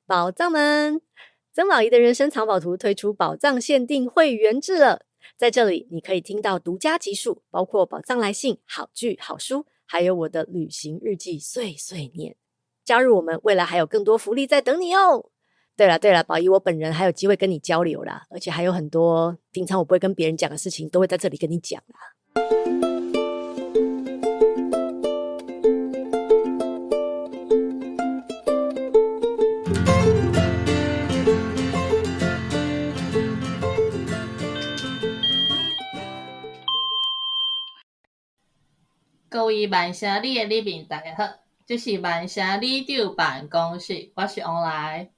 寶藏們，曾寶儀的人生藏寶圖推出寶藏限定會員制了。在這裡，你可以聽到獨家集數，包括寶藏來信、好劇、好書，還有我的旅行日記碎碎念。加入我們，未來還有更多福利在等你哦。對了對了，寶儀我本人還有機會跟你交流啦，而且還有很多平常我不會跟別人講的事情，都會在這裡跟你講啦。各位萬城里的里民，大家好，這是萬城里長辦公室，我是王來，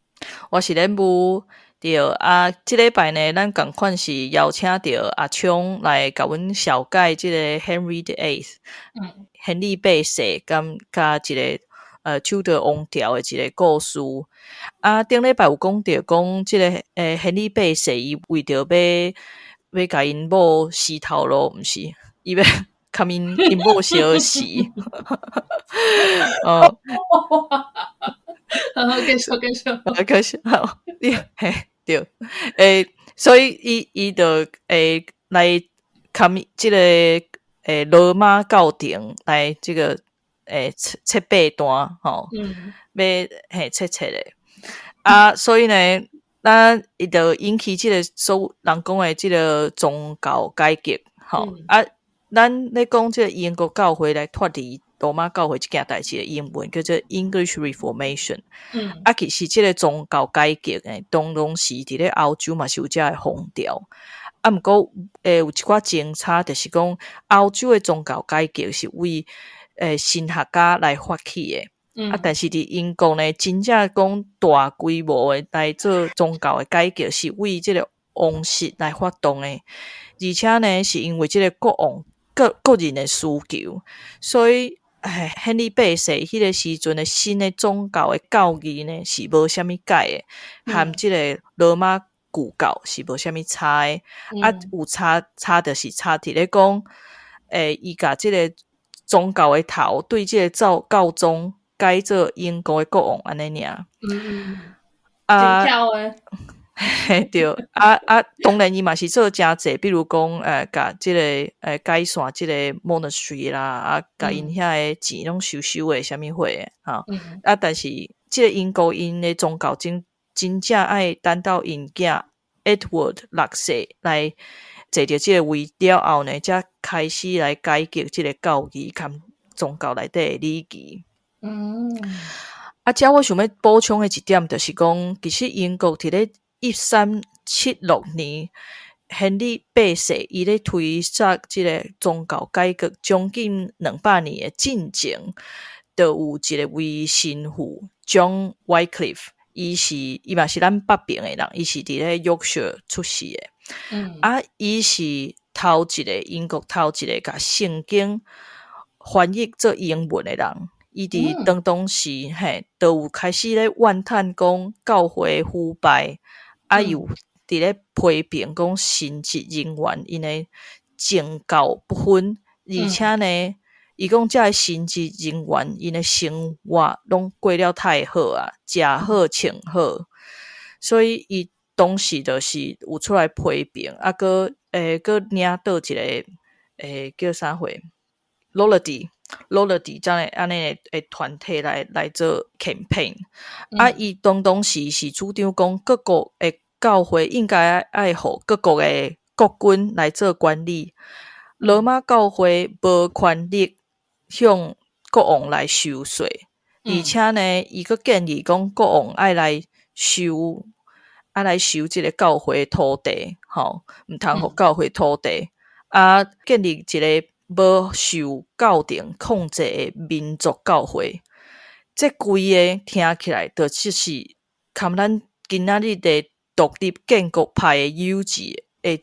我是連武。對啊，這禮拜呢，咱仝款是邀請著阿聰來共阮紹介這個 Henry the Eighth，亨利八世，佮佮一個裘德王朝的一個故事。啊，頂禮拜有講著講這個亨利八世，伊為著欲共𪜶某死頭路，毋是，伊欲共𪜶某相死。哦。好，繼續繼續。繼續，好，你嘿。對，所以伊就來共這個羅馬教廷來這個切八段吼，欲嘿切切咧。啊，所以呢，咱伊就引起這個所人講的這個宗教改革，吼，啊，咱咧講這個英國教會來脫離羅馬教會這件代誌的英文叫做 English Reformation。啊，其實這個宗教改革呢，當當時佇咧歐洲嘛是有這个風潮。啊，毋過有一寡爭差，就是講歐洲的宗教改革是為神學家來發起的。啊，但是佇英國呢，真正講大規模的來做宗教的改革，是為這個王室來發動的，而且呢，是因為這個國王個人的需求，所以亨利八世彼個時陣的新的宗教的教義呢，是無啥物改的，和這個羅馬舊教是無啥物差的。啊，有差，差就是差佇咧講，伊共這個宗教的頭對這個教宗改做英國的國王按呢爾。啊，真巧的。嘿，對，啊啊，當然伊嘛是做誠濟，比如講，共這個改善這個 monastery 啦，啊，共𪜶遐个錢攏收收的，啥物貨的，吼。啊，但是這個英國𪜶的宗教真正愛等到𪜶囝 Edward 六世來坐著這個位了後呢，才開始來改革這個教義佮宗教內底的禮儀。啊，這我想欲補充的一點就是講，其實英國佇咧1376年，亨利八世伊咧推捒這個宗教改革將近200年的進前，就有一个位神父 John Wycliffe，伊嘛是咱北爿的人，伊是佇咧 Yorkshire 出世的。啊，伊是頭一個英國頭一個共聖經翻譯做英文的人。伊佇當時嘿，就有開始咧怨嘆講教會腐敗，啊，伊有佇咧批評講神職人員𪜶的政教不分，而且呢，伊講這个神職人員𪜶的生活攏過了太好啊，食好穿好，所以伊當時就是有出來批評，啊，閣領導一個叫啥貨 Lollardy。Lollardy 這樣按呢的團體來做 campaign，啊，伊當時是主張講各國的教會應該愛予各國的國君來做管理，羅馬教會無權力向國王來收稅，而且呢，伊閣建議講國王愛來收這個教會土地，吼，毋通予教會土地，啊，建立一個無受教廷控制的民族教會，這規个聽起來就只是含咱今仔日的獨立建國派的幼稚的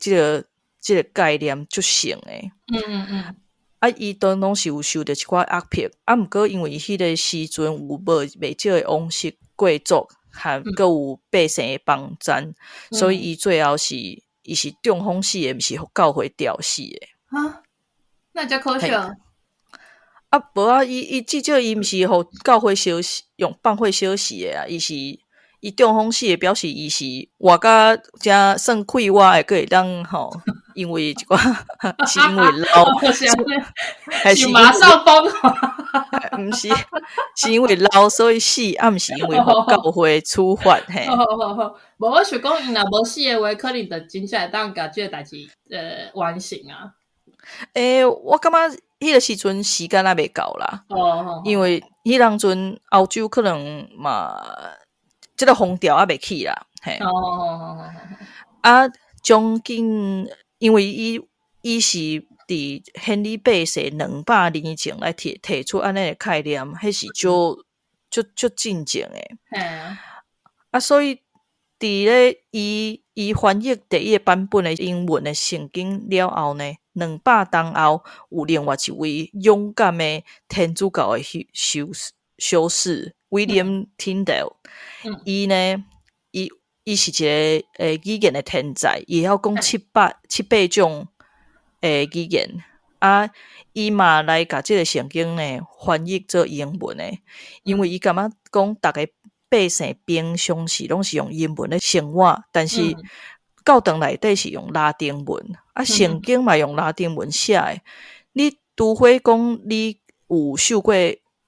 這個概念足像的。啊，伊當時有受著一寡壓迫，啊，毋過因為彼個時陣有無袂少的王室貴族，含閣有百姓的幫贊，所以伊最後是伊是中風死的，毋是予教會吊死的。啊？那遮可惜。啊，無啊，伊至少伊毋是予教會燒死，用放火燒死的啊，伊是伊中風死的表示伊是活甲遮算快活的，閣會當吼，因為一寡是因為老，還是馬上瘋？毋是，是因為老所以死，啊，毋是因為予教會處罰嘿。無，我想講，伊若無死的話，可能就真正會當共這個代誌完成啊。欸，我感覺彼個時陣時間猶未到啦。因為彼當陣歐洲可能嘛，這個風潮猶未起啦，嘿。啊，將近因為伊是佇亨利八世200年前來提出按呢个概念，彼是足足足進前的。啊，所以佇咧伊翻譯第一個版本的英文的聖經了後呢，200冬後有另外一位勇敢的天主教的修士威廉汀德，伊呢，伊是一个語言的天才，伊會曉講七八種語言啊，伊嘛來共這个聖經呢翻譯做英文的，因為伊感覺講逐个百姓平常時攏是用英文咧生活，但是教堂內底是用拉丁文，啊，聖經嘛用拉丁文寫的。你除非講你有受過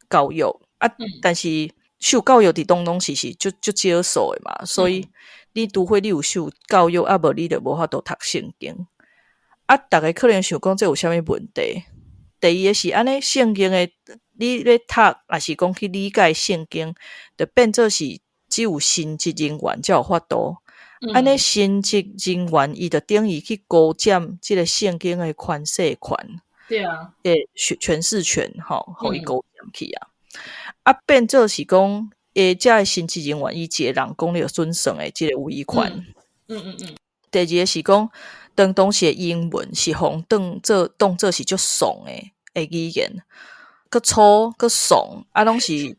教育啊，但是受教育佇當時是足足少數的嘛，所以你除非你有受教育，啊無你就無法度讀聖經。啊，逐个可能想講這有啥物問題？第二个是按呢，聖經的你咧讀，抑是講去理解聖經，就變做是只有神職人員才有法度。按呢，神職人員伊就等於去勾佔這个聖經的詮釋權。詮釋權吼，予伊勾佔去啊。啊，變做是講，這个神職人員伊一个人講了準算的這个話語權。第二个是講，當時的英文是予當做是足喪的語言，閣粗閣喪，啊，攏是，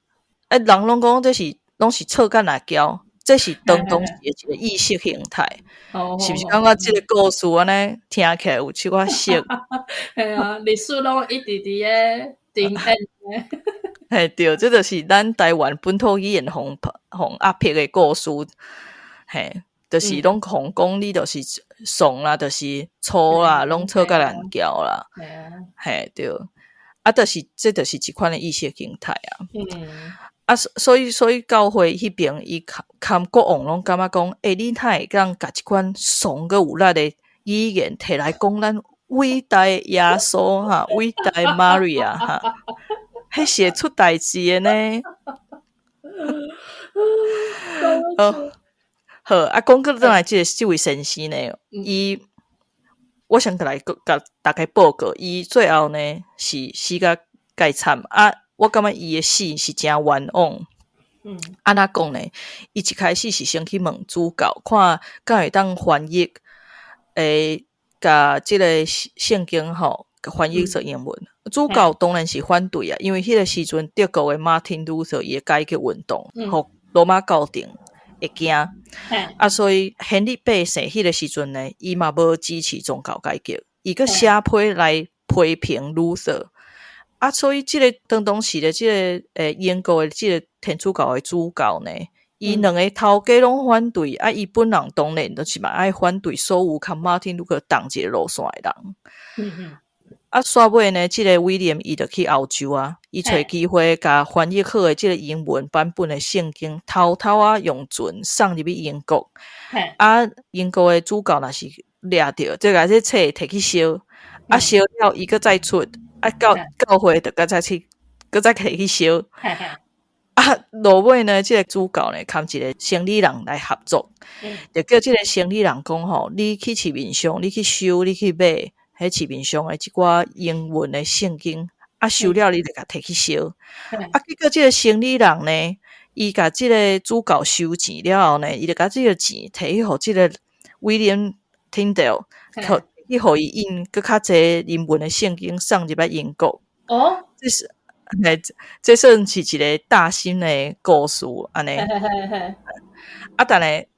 欸，人攏講這是攏是臭甲爛焦，這是當時的一個意識形態，是毋是感覺這个故事按呢聽起來有小可熟？嘿啊，歷史攏一直佇咧重演。嘿，對，這就是咱台灣本土語言予壓迫的故事，嘿，就是攏予講你就是喪啦，就是粗啦，攏臭甲爛焦啦，嘿，對，啊，就是這就是一款的意識形態啊。啊，所以教會彼爿伊含國王攏感覺講，欸，你哪會當共這款喪閣有力的語言提來講咱偉大的耶穌哈，偉大的瑪利亞哈，彼是會出代誌的呢。好，好，啊，講閣轉來這位先生呢，伊，我先來共大家報告，伊最後呢是死甲蓋慘啊！我感覺伊的死是誠冤枉。按怎講呢？伊一開始是先去問主教，看敢會當翻譯，共這个聖經吼翻譯做英文。主教當然是反對啊，因為彼个時陣德國的馬丁路德伊的改革運動，予羅馬教廷會驚。啊，所以亨利八世彼个時陣呢，伊嘛無支持宗教改革，伊閣寫批來批評路德。啊，所以這个當時的這个英國的這个天主教的主教呢，伊兩个頭家攏反對，啊，伊本人當然就是嘛愛反對所有佮馬丁路德仝一个路線的人。啊，煞尾呢，這个威廉伊就去歐洲啊，伊揣機會共翻譯好的這个英文版本的聖經，偷偷仔用船送入去英國。啊，英國的主教若是掠著，就共這冊提去燒，啊，燒了伊閣再出。啊，教會就閣再去，閣再提去燒。啊，落尾呢，這个主教呢，佮一个生理人來合作，就叫這个生理人講吼，你去市面上，你去收，你去買，彼市面上的一寡英文的聖經，啊，收了你就共提去燒。啊，結果這个生理人呢，伊共這个主教收錢了後呢，伊就共這个錢提去予這个威廉汀德，去予伊印閣較濟英文的聖經送入來英國。這是，嘿，這算是一个大新的故事，按呢。啊，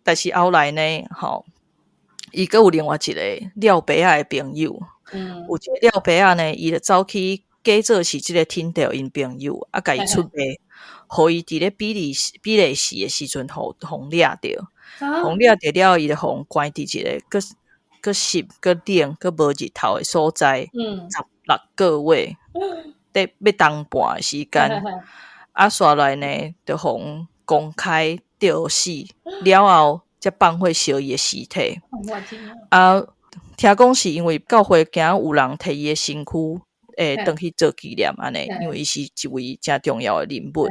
但是後來呢，吼，伊閣有另外一个廖白仔的朋友，有一个廖白仔呢，伊就走去假做是這个汀德𪜶朋友，啊，共伊出賣，予伊佇咧比利時的時陣，予掠著，予掠著了後，伊就予關佇一个閣閣濕、閣冷、閣無日頭的所在，16個月，咧欲冬半的時間，啊，煞來呢，就予公開吊死了後，才放火燒伊的屍體。啊，聽講是因為教會驚有人提伊的身軀，會轉去做紀念按呢，因為伊是一位誠重要的人物。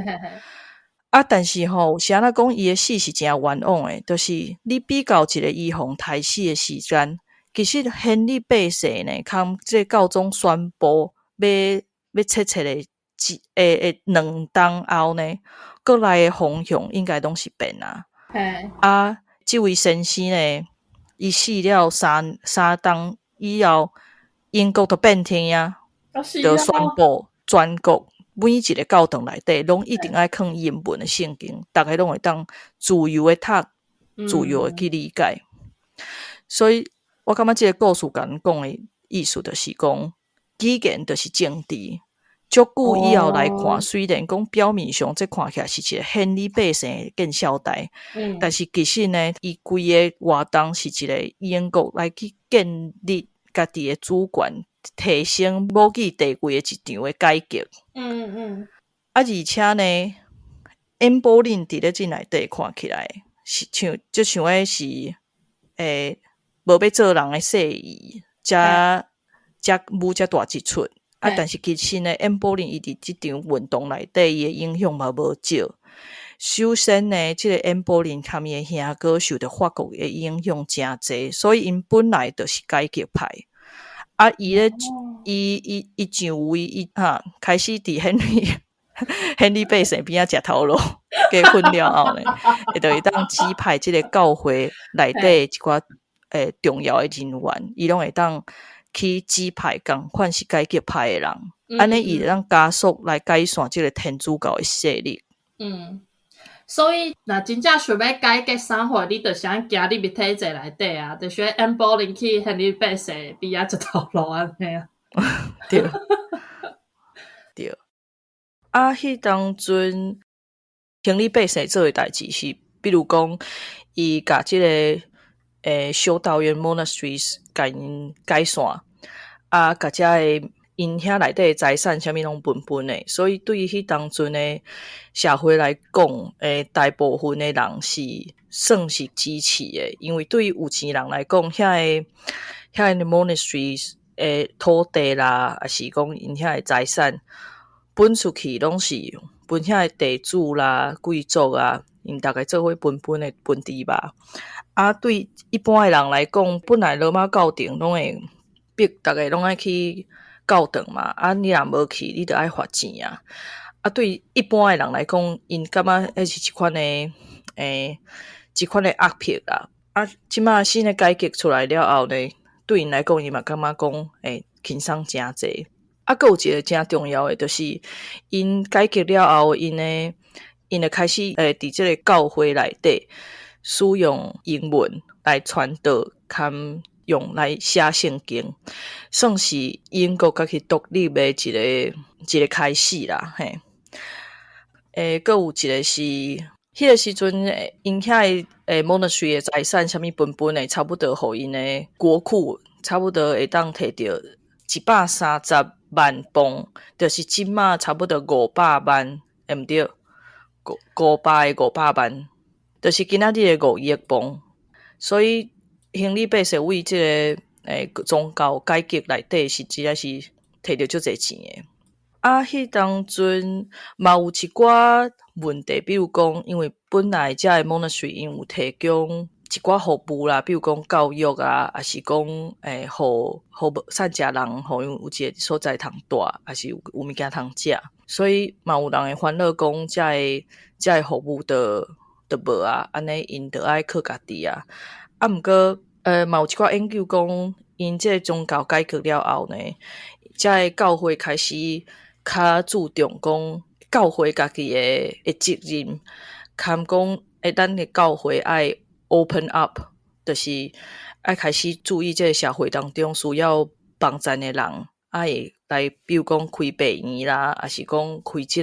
啊，但是吼，是按怎講？伊的死是誠冤枉的，就是你比較一个伊予刣死的時間，其實亨利八世呢，共這个教宗宣布欲切切的，會2冬後呢，國內的風向應該攏是變啊。啊，這位先生呢，伊死了三冬以後，英國就變天啊，就宣布全國每一个教堂內底攏一定愛囥英文的聖經，逐家攏會當自由的讀，自由的去理解。所以我感覺這个故事共咱講的意思，就是講語言就是政治。足久以後來看，雖然講表面上這看起來是一个亨利八世的見笑代，但是其實呢，伊規个活動是一个英國來去建立家己的主權、提升母語地位的一場的改革。啊，而且呢，安柏林佇咧這內底看起來是像，就像彼是無欲做人的細姨，才舞遮大一齣。啊，但是其實呢，安柏林伊佇這場運動內底，伊的影響嘛無少。首先呢，這个安柏林佮伊的兄哥受著法國的影響誠濟，所以𪜶本來就是改革派。啊，伊咧，伊上位，伊哈開始佇亨利八世邊仔食頭路，結婚了後呢，會就會當指派這个教會內底一寡重要的人員，伊攏會當去指派仝款是改革派的人，按呢伊會當加速來改善這个天主教的勢力。嗯，所以若真正想欲改革啥貨，你就是按行入去體制內底啊，就是安柏林去亨利八世邊仔食頭路按呢啊。對，對。啊，彼當陣亨利八世做的代誌是，比如講，伊共這个修道院 monasteries 共𪜶解散，啊，共遮个𪜶遐內底的財產啥物攏分分的，所以對彼當陣的社會來講，大部分的人是算是支持的，因為對有錢人來講，遐個 monasteries 的土地啦，抑是講𪜶遐的財產分出去，攏是分遐个地主啦、貴族啊，𪜶逐家做伙分分的分豬肉。啊，對一般的人來講，本來羅馬教廷攏會逼逐家攏愛去教堂嘛，啊，你若無去，你就愛罰錢啊。啊，對一般的人來講，𪜶感覺彼是一款的壓迫啦。啊，這馬新的改革出來了後呢，對𪜶來講，伊嘛感覺講，輕鬆誠濟。啊，閣有一个誠重要的，就是𪜶改革了後，𪜶就開始佇這个教會內底使用英文來傳道，兼用來寫聖經，算是英國家己獨立的一个開始啦。嘿，閣有一个是，彼个時陣，𪜶遐的 monastery 的財產啥物分分的，差不多予𪜶的國庫，差不多會當提著130萬磅，就是這馬差不多500萬，毋對，五百個五百萬，就是今仔日的5億磅。所以亨利八世為這个宗教改革內底是實在是提著足濟錢的。啊，彼當陣嘛有一寡問題，比如講，因為本來遮个 monastery 𪜶有提供一寡服務啦，比如講教育啊，抑是講予予散食人，予𪜶有一个所在通蹛，抑是有物件通食，所以嘛有人會煩惱講，遮个服務都無啊，按呢𪜶就愛靠家己啊。啊，毋過嘛有一寡研究講，𪜶這个宗教改革了後呢，遮个教會開始較注重講教會家己的責任，兼講咱的教會愛 open up，就是愛開始注意這个社會當中需要幫贊的人，啊會來比如講開病院啦，抑是講開這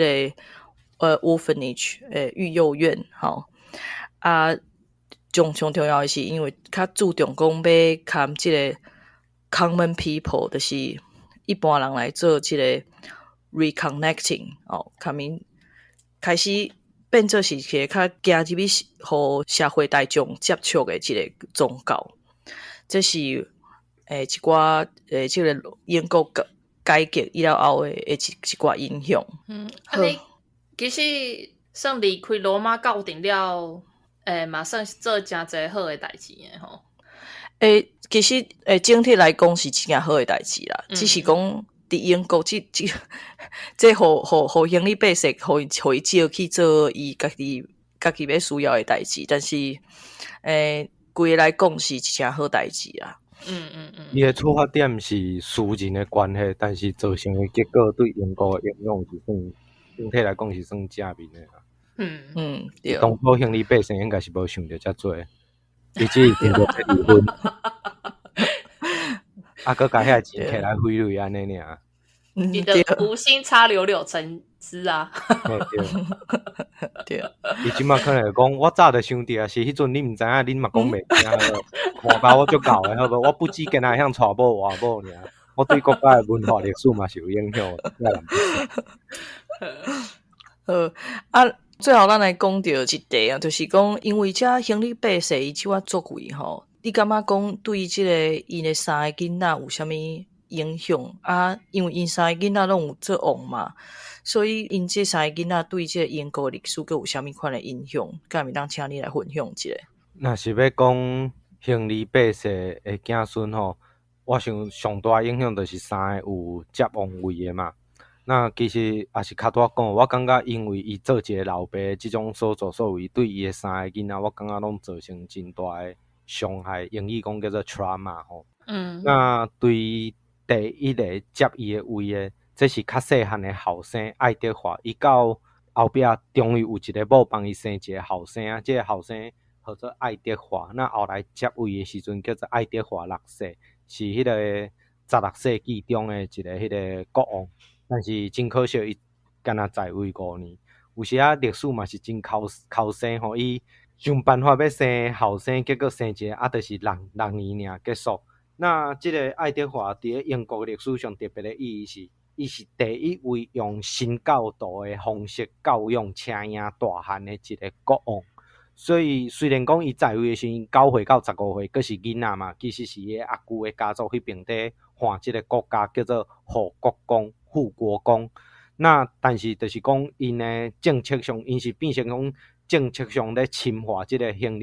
个orphanage 育幼院吼。啊，上重要的是，因為較注重講欲佮這个 common people，就是一般人來做這个 reconnecting 哦，較免開始變做是一个較行入去予社會大眾接觸的一个宗教。這是一寡這个英國改革以了後的一寡影響。嗯，啊你其實算離開羅馬教廷了，嘛算是做誠濟好的代誌的吼。其實整體來講是一件好的代誌啦，只是講佇英國這予亨利八世，予伊借去做伊家己欲需要的代誌，但是規个來講是一件好代誌啦。伊的出發點是私人的關係，但是造成的結果對英國的影響是算整體來講是算正面的啦。當初亨利八世應該是無想著遮濟，伊只是想著欲離婚，啊，閣共遐錢摕來揮淚按呢爾。你的無心插柳柳成枝啊！對。伊這馬可能會講，我早就想著啊，是彼陣你毋知影，恁嘛講袂聽，看吧，我足𠢕的好無？我不止干焦會曉娶某換某爾，我對國家的文化歷史嘛是有影響。好啊，最後咱來講著一題啊，就是講因為這亨利八世伊這款作為吼，你感覺講對這个𪜶的三個囡仔有啥物影響啊？因為𪜶三個囡仔攏有做王嘛，所以𪜶這三個囡仔對這个英國歷史閣有啥物款的影響？敢會當請你來分享一下？若是欲講亨利八世的子孫吼，我想上大影響就是三个有接王位的嘛。那其實也是較拄仔講，我感覺因為伊做一个老爸這種所作所為，對伊的三个囡仔，我感覺攏造成真大的傷害。英語講叫做 trauma 吼。那對第一个接伊的位的，這是較細漢的後生愛德華，伊到後壁終於有一个某幫伊生一个後生啊，這个後生號做愛德華。那後來接位的時陣叫做愛德華六世，是彼个16世紀中的一个彼个國王。但是真可惜，伊干焦在位5年。有時仔歷史嘛是真剾剾生吼，伊想辦法欲生後生，結果生一个啊，就是六年爾結束。那這个愛德華佇咧英國歷史上特別的意義是，伊是第一位用新教徒的方式教養青嬰大漢的一个國王。所以雖然講伊在位的時陣9歲到15歲，閣是囡仔嘛，其實是伊阿舅的家族彼邊佇看這个國家叫做護國公、護國公。那但是就是講𪜶的政策上，𪜶是變成講政策上咧深化這个亨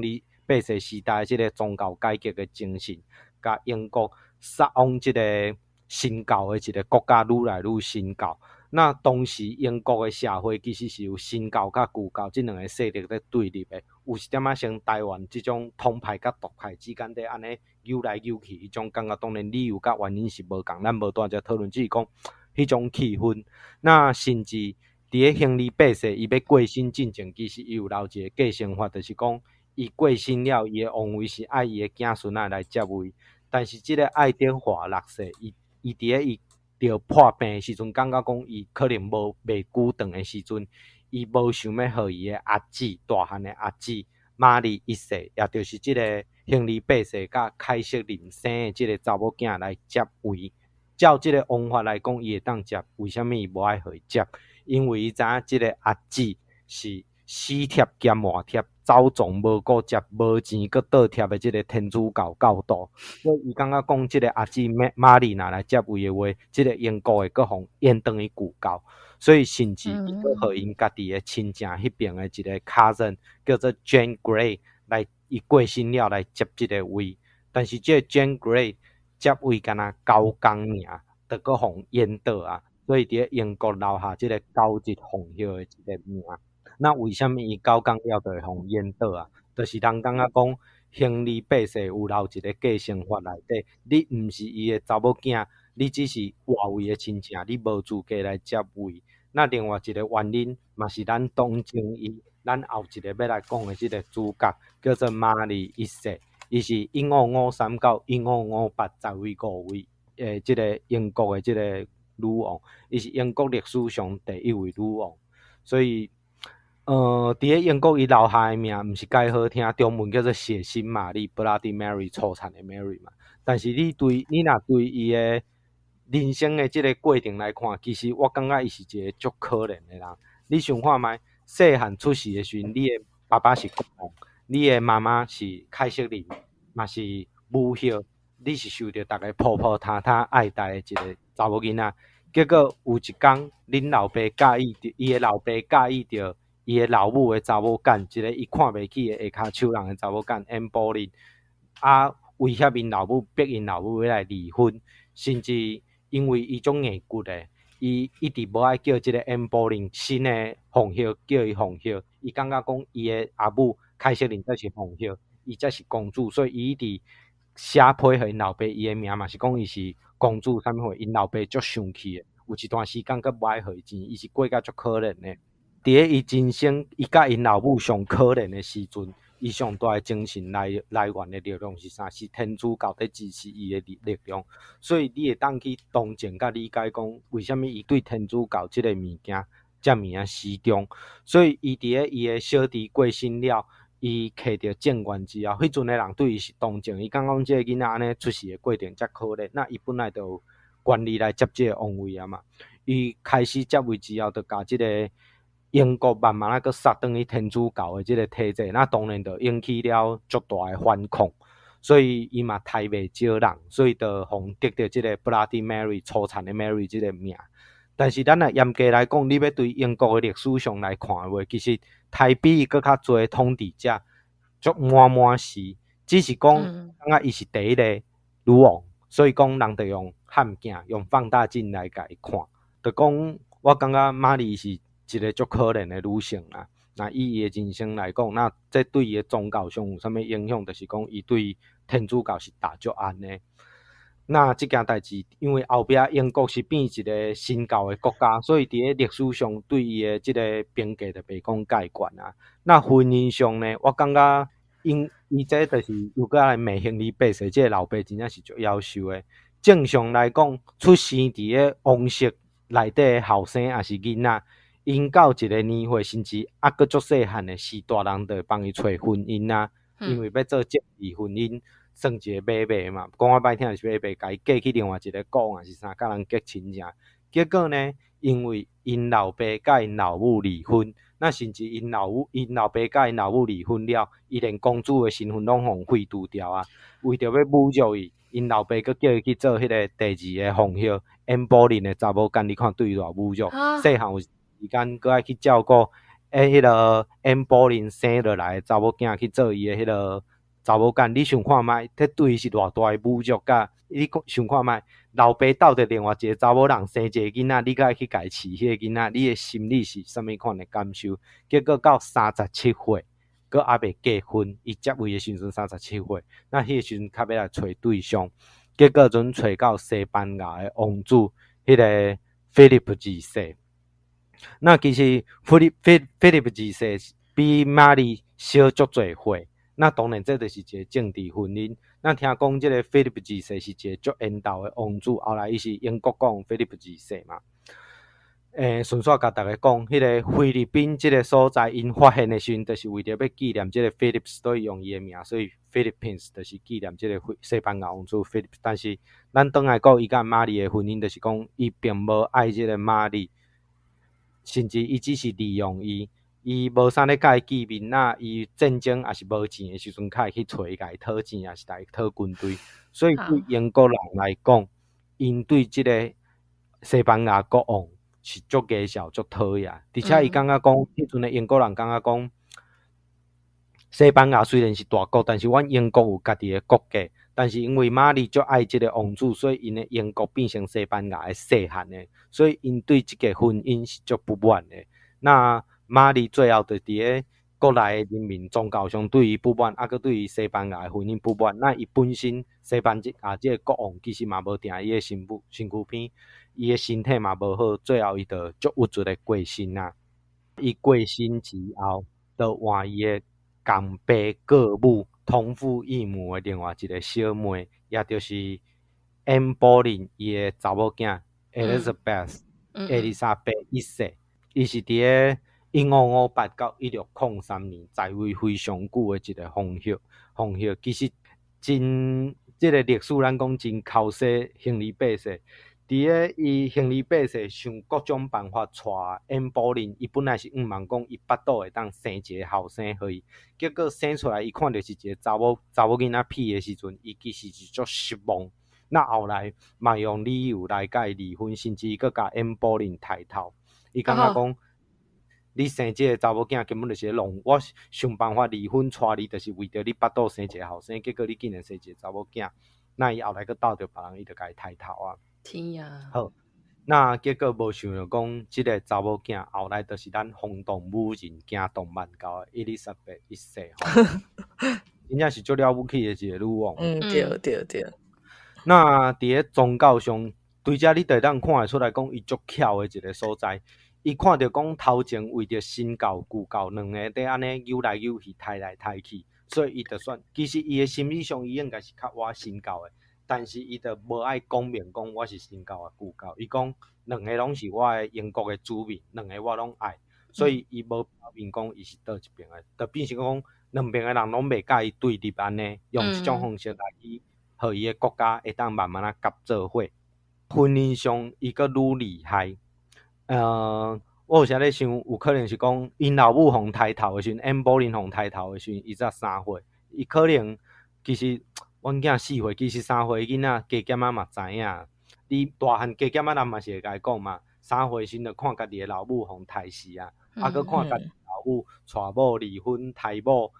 利八世時代這个宗教改革的精神，共英國殺往這个新教的一个國家愈來愈新教。那當時英國的社會其實是有新教佮舊教這兩个勢力咧對立的，有一點仔像台灣這種統派佮獨派之間咧按呢扭來扭去彼種感覺。當然理由佮原因是無仝，咱無佇遮討論，只是講彼種氣氛。那甚至佇咧亨利八世伊欲過身進前，其實伊有留一个繼承法，就是講伊過身了，伊的王位是愛伊的子孫仔來接位。但是這个愛德華六世，伊佇咧伊著破病的時陣，感覺講伊可能無袂久長的時陣，伊無想欲予伊的阿姊，大漢的阿姊瑪麗一世，也就是這个亨利八世佮凱瑟琳生的這个查某囝來接位。照這个王法來講，伊會當接，為啥物伊無愛予伊接？因為伊知影這个阿姊是死貼兼活貼，走傱無顧接，無錢閣倒貼的這个天主教教徒，所以伊感覺講這个阿姊瑪麗若來接位的話，這个英國會閣予延轉去舊教，所以甚至伊閣予𪜶家己的親情彼邊的一个 cousin 叫做 Jane Grey 來，伊過身了來接這个位，但是這个 Jane Grey 接位干焦9工爾，就閣予淹倒啊，所以佇咧英國留下這个九日鳳葉的一个名。那為啥物伊9工了就會予淹倒啊？就是人感覺講，亨利八世有留一个繼承法內底，你毋是伊的查某囝，你只是外圍的親戚，你無資格來接位。那另外一个原因，嘛是咱當前伊，咱後一個欲來講的這个主角，叫做瑪麗一世，伊是1553到1558在位五位，這个英國的這个女王，伊是英國歷史上第一位女王，所以，佇咧英國伊留下的名毋是蓋好聽，中文叫做血腥瑪麗（Bloody Mary），粗殘的 Mary 嘛。但是你若對伊的人生的這个過程來看，其實我感覺伊是一個足可憐的人。你想看覓，細漢出世的時陣，你的爸爸是國王，你的媽媽是凱瑟琳，嘛是母后，你是受著逐家抱抱疼疼愛戴的一個查某囡仔。結果有一工，恁老爸佮意著，伊的老爸佮意著伊的老母的查某囝，一個伊看袂起的下跤手人的查某囝安寶琳，啊，威脅𪜶老母，逼𪜶老母欲來離婚，甚至因為伊足硬骨的，伊一直無愛叫這个安寶琳新的皇后，叫伊皇后，伊感覺講伊的阿母凱瑟琳才是皇后，伊才是公主，所以伊一直寫批予𪜶老爸，伊的名嘛是講伊是公主，啥物貨，𪜶老爸足生氣的，有一段時間閣無愛予伊錢，伊是過甲足可憐的。佇咧伊人生，伊佮𪜶老母上可憐的時陣，伊上大的精神來源的力量是啥？是天主教佇支持伊的力量。所以你會當去同情佮理解講，為啥物伊對天主教這个物件遮爾仔死忠。所以伊佇咧伊的小弟過身了，伊揢著政權之後，彼陣的人對伊是同情，伊感覺講這个囡仔按呢出世的過程遮可憐，那伊本來就有權利來接這个王位啊嘛。伊開始接位之後，就共這个英國慢慢仔閣殺轉去天主教的這个體制，那當然就引起了足大的反抗，所以伊嘛刣袂少人，所以就予得著這个 Bloody Mary 粗殘的 Mary 這个名。但是咱若嚴格來講，你欲對英國的歷史上來看的話，其實刣比伊閣較濟統治者足滿滿是，只是講感覺伊是第一个女王，所以講人就用譀鏡、用放大鏡來共伊看，就講我感覺瑪麗是一个足可憐的女性啦。那以伊的人生來講，那這對伊的宗教上有啥物影響？就是講伊對天主教是打足絚的。那這件代誌，因為後壁英國是變一個新教的國家，所以佇咧歷史上對伊的這個評價就袂講蓋懸啊。那婚姻上呢，我感覺𪜶伊這就是又閣來罵亨利八世，這个老爸真正是足夭壽的。正常來講，出生佇咧王室內底的後生抑是囡仔，𪜶到一个年歲，甚至猶閣足細漢的時，大人就會幫伊揣婚姻啊，因為欲做政治婚姻，算一个買賣嘛。講較歹聽就是買賣，共伊嫁去另外一个國王，抑是啥，佮人結親啥。結果呢，因為𪜶老爸佮𪜶老母離婚，那甚至𪜶老爸佮𪜶老母離婚了，伊連公主的身份攏予廢除掉啊。為著欲侮辱伊，𪜶老爸閣叫伊去做彼个第二个皇后安寶琳的查某囝，你看對伊偌侮辱。細漢有時間閣愛去照顧，彼个安寶琳生落來的查某囝去做伊的彼个查某囝，你想看覓？這對伊是偌大的侮辱佮你想看覓？老爸鬥著另外一个查某人生一個囡仔，你閣愛去共伊飼彼个囡仔，你的心理是啥物款的感受？結果到37歲，閣猶未結婚，伊接位的時陣三十七歲，那彼个時陣較欲來揣對象，結果陣揣到西班牙的王子，彼个菲利普二世。那其實菲利普二世比瑪麗小足濟歲，那當然這就是一個政治婚姻。那聽講這个菲利普二世是一個足緣投的王子，後來伊是英國國王菲利普二世嘛。順紲共逐家講，彼个菲律賓這个所在，𪜶發現的時陣，就是為著欲紀念這个 Philip，所以用伊的名，所以 Philippines 就是紀念這个西班牙王子 Philip。但是咱轉來講，伊佮瑪麗的婚姻，就是講伊並無愛這个瑪麗，甚至伊只是利用伊，伊無啥咧佮伊見面，那伊戰爭抑是無錢的時陣，較會去揣伊，共伊討錢，抑是共伊討軍隊。所以對英國人來講，𪜶對這个西班牙國王是足假笑、足討厭。而且伊感覺講，彼陣的英國人感覺講，西班牙雖然是大國，但是阮英國有家己的國家。但是因為瑪麗足愛這个王子，所以𪜶的英國變成西班牙的細漢的，所以𪜶對這个婚姻是足不滿的。那瑪麗最後就佇咧國內的人民宗教上對伊不滿，猶閣對伊西班牙的婚姻不滿。那伊本身西班牙這个國王其實嘛無碇伊的身軀邊，伊的身體嘛無好，最後伊就足鬱卒的過身啊。伊過身之後，就換伊的共爸過母同父異母的另外一个小妹，也就是安柏林伊的查某囝 Elizabeth 艾丽莎白一世，伊是佇咧1558到1603年在位非常久的一个皇后。皇后其實真這个歷史咱講真剾洗，亨利八世。佇咧伊亨利八世想各種辦法娶安柏林，伊本來是向望講伊腹肚會當生一个後生予伊，結果生出來伊看著是一个查某囡仔屁的時陣，伊其實是足失望。那後來嘛用理由來共伊離婚，甚至閣共安柏林刣頭。伊感覺講，你生這个查某囝根本就是咧弄，我想辦法離婚娶你，就是為著你腹肚生一个後生，結果你竟然生一个查某囝，那伊後來閣鬥著別人，伊就共伊刣頭啊。天啊！好，那結果無想著講，這个查某囝後來就是咱轟動武人驚動萬教的伊麗莎白一世吼，真正是足了不起的一個女王。嗯，對對對。那佇咧宗教上，對這你就會當看會出來講，伊足巧的一个所在。伊看著講頭前為著新教舊教兩个佇按呢扭來扭去、刣來刣去，所以伊就選，其實伊的心理上，伊應該是較倚新教的。但是伊就無愛講明講我是新教抑舊教，伊講兩个攏是我的英國的子民，兩个我攏愛，所以伊無表明講伊是佗一邊的，就變成講兩邊的人攏袂佮伊對立按呢，用這種方式來去予伊的國家會當慢慢仔合做伙。婚姻上伊閣愈厲害，我有時咧想，有可能是講𪜶老母予刣頭的時陣，安柏林予刣頭的時陣，伊才三歲，伊可能其實。阮囝四歲，其實三歲囡仔加減仔嘛知影。你大漢加減仔人嘛是會共伊講嘛，三歲時就看家己的老母予刣死啊，啊，閣看家己老母娶某離婚刣某，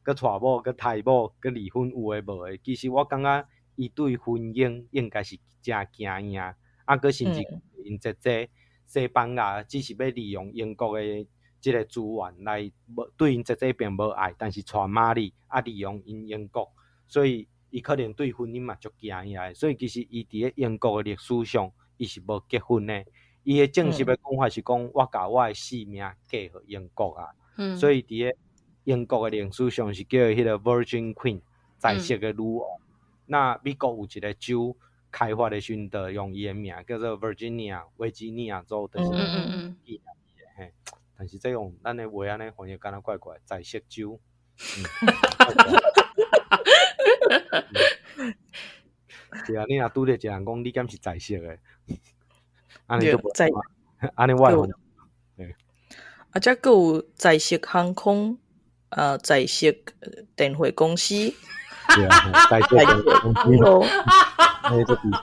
閣娶某閣刣某，閣離婚有的無的。其實我感覺伊對婚姻應該是誠驚訝，啊，閣甚至𪜶姐姐西班牙只是欲利用英國的這个資源來無對𪜶姐姐並無愛，但是娶瑪麗啊利用𪜶英國，所以。伊可能對婚姻嘛足驚訝的，所以其實伊佇咧英國的歷史上，伊是無結婚的。伊的正式的講法是講，我共我的性命嫁予英國啊。所以佇咧英國的歷史上是叫彼个 Virgin Queen 在色的女王。那美國有一个州開發的時陣，就用伊的名叫做 Virginia 維吉尼亞州，就是紀念伊的嘿。但是這用咱的話按呢翻譯，敢若怪怪，在色州。對啊，你若拄著一個人講，你敢是在色的？按呢就無，按呢我會。啊，這閣有在色航空，在色電話公司。對啊，在色電話公司。那個比賽。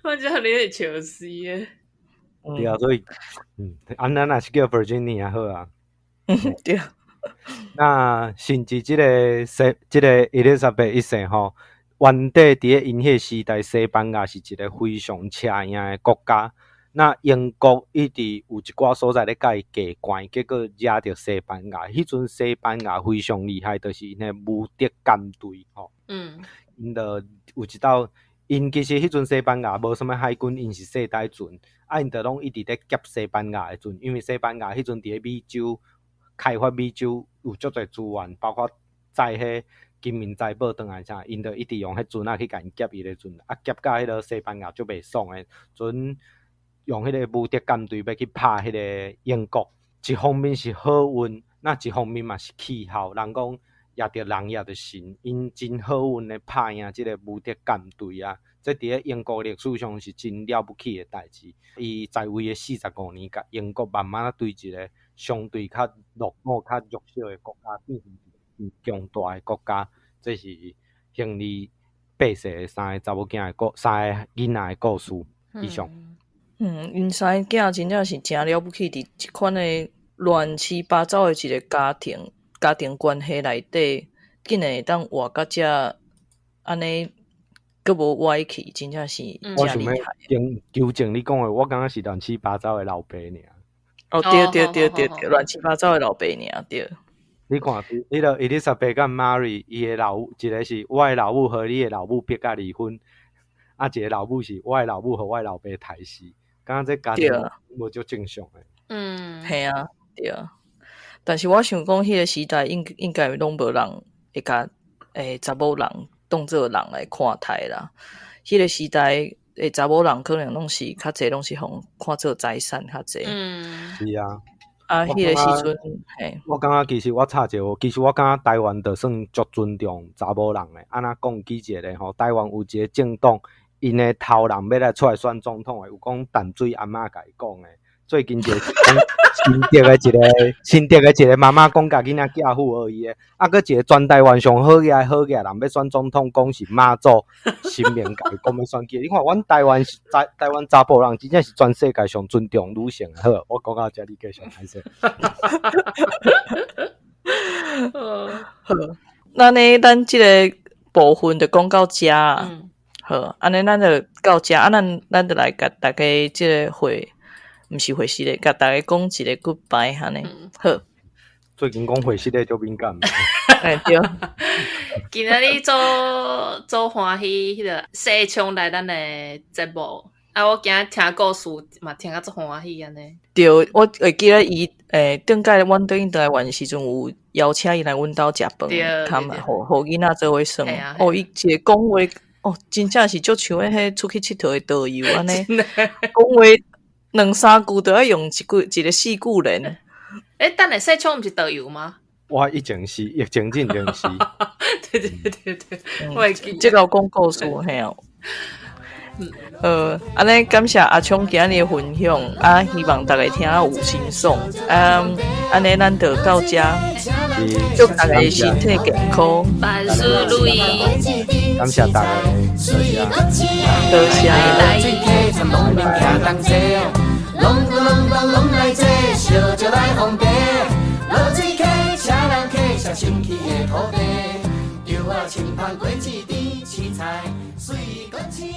我這你會笑死的。對啊，所以，按呢若是叫 Virginia 好啊。對。那甚至這个西，這个伊麗莎白一世吼，原底佇咧𪜶彼个時代，西班牙是一个非常車贏的國家。那英國一直有一寡所在咧共伊過關，結果惹著西班牙。彼陣西班牙非常厲害，就是𪜶的無敵艦隊吼。𪜶就有一道，𪜶其實彼陣西班牙無啥物海軍，𪜶是細台船，啊，𪜶就攏一直咧劫西班牙的船，因為西班牙彼陣佇咧美洲。開發美洲有足濟資源，包括載彼金銀財寶轉來啥，𪜶就一直用彼船仔去共𪜶劫伊的船，啊劫甲彼個西班牙足袂爽的，陣用彼个無敵艦隊欲去拍彼个英國。一方面是好運，那一方面嘛是氣候。人講掖著人掖著神，𪜶真好運的拍贏這个無敵艦隊啊！這佇咧英國歷史上是真了不起的代誌。伊在位的45年，共英國慢慢仔對一个相對較落後、較弱小的國家，變成一个強大的國家。這是亨利八世的三个查某囝的故，三个囡仔的故事。以上。𪜶三个囝真正是誠了不起，佇這款的亂七八糟的一个家庭關係內底，竟然會當活甲遮按呢，閣無歪去，真正是誠厲害。糾正你講的，我感覺是亂七八糟的老爸爾。哦，對對對對對，亂七八糟的老爸爾對。你看，彼个伊麗莎白佮 Mary，伊的老母，一个是我的老母和你的老母逼甲離婚，啊，一个老母是我的老母予我的老爸刣死，感覺這家庭無足正常的。嘿啊，對啊。但是我想講，彼个時代應該攏無人會共查某人當做人來看待啦。彼個時代的查某人可能攏是較濟，攏是予看做財產較濟。是啊。啊，彼個時陣，嘿。我感覺其實我插一下，其實我感覺台灣就算足尊重查某人的。按怎講舉一個吼，台灣有一個政黨，𪜶的頭人欲來出來選總統的，有講淡水阿嬤共伊講的。最近一個新竹的一個新竹的一個媽媽講共囡仔寄付予伊的，啊，閣一個全台灣上好額的好額人欲選總統，講是媽祖神明共伊講欲選舉。你看，阮台灣是台台灣查埔人，真正是全世界上尊重女性的。好，我講到遮，你繼續歹勢。好，那呢，咱這个部分就講到遮。好，按呢咱就到遮，啊，咱咱就來共大家這个會。毋是會失禮，共大家講一个 goodbye 按呢。好。最近講會失禮足敏感。欸對。今仔日足足歡喜，彼个世聰來咱的節目，啊，我今仔聽故事嘛，聽甲足歡喜按呢。對，我會記得伊頂擺阮轉台灣的時陣有邀請伊來阮兜食飯，他們予予囡仔做伙耍。哦，伊一个講話，哦，真正是足像彼出去𨑨迌的導遊按呢，講話兩三句都愛用一句一個四句連。欸，等下世聰毋是導遊嗎？我以前是，疫情進前是。對對對對，我會記。這個講故事嘿啊。按呢感謝阿聰今日的分享，啊，希望大家聽了有欣賞。啊，按呢咱就到遮，祝大家身體健康，萬事如意。感謝大家，多謝。多謝。隆咚隆咚隆來坐，燒酒來奉茶，落水客，請人客，上神奇的土地，稻仔青芳果子甜，青菜水果青。